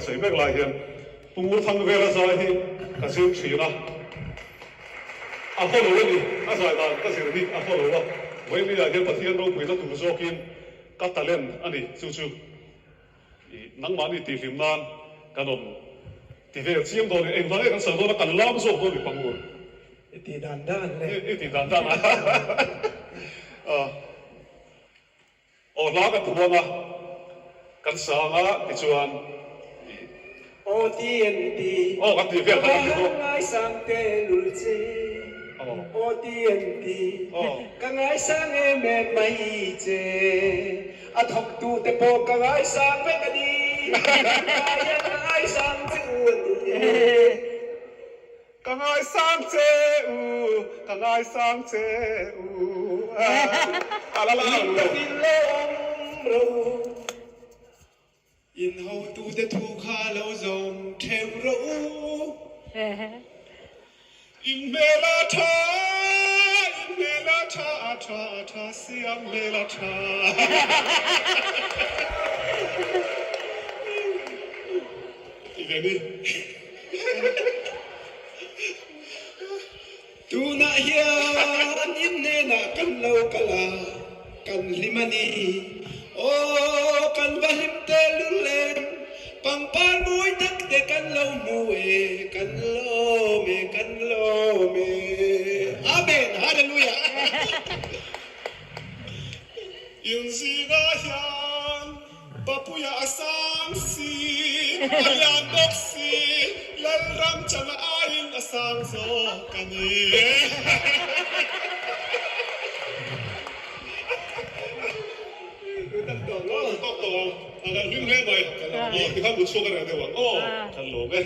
ka sawi mek lai hian Pu Ngurthangvela zai hi ka zir thin a, a haw lo a ni, a zai dan ka zir hi a haw lo a, vawiin ah hian Pathian ropuina tur zawkin ka talent a ni, chu chu i nangmahni tihhlim nan kan awm ti vel chiang dawn e, engvang nge kan sawi dawn a, kan lam zawk dawn mi Pangur. I tih dan dan le. I tih dan dan a. Aw hla kan phuang a, kan sang a tichuan i. Aw TNT. Aw kan tih vel kha kan ti bawk. Ka ngaisang te lul che. Aw TNT. Ka ngaisang em em mai che. A thawktu te pawh ka ngaisang vek a ni. Tunlai a ngaisang che u a ni e. Ka ngaisang che u, ka ngaisang che u a la la lo. Takin lo awm ro. In hotute thu kha lo zawm theuh rawh u. In hmel a tha, in hmel a tha, a tha, a tha, siam hmel a tha. Ti ve ni. Tunah hian in hnenah kan lo kal a, kan hlim a ni. Aw, kan va hlim tehlul em! Pangpar mawi tak te kan lo hmu e, kan lawm e, kan lawm e. Amen! Hallelujah! Inzingah hian Papuia a sang si, a lian bawk si, Lalram chana aiin a sang zawk a ni. Kan hlim hle mai. Aw tikhan mut chhuak a reh deuh ang. Aw kan lawm e.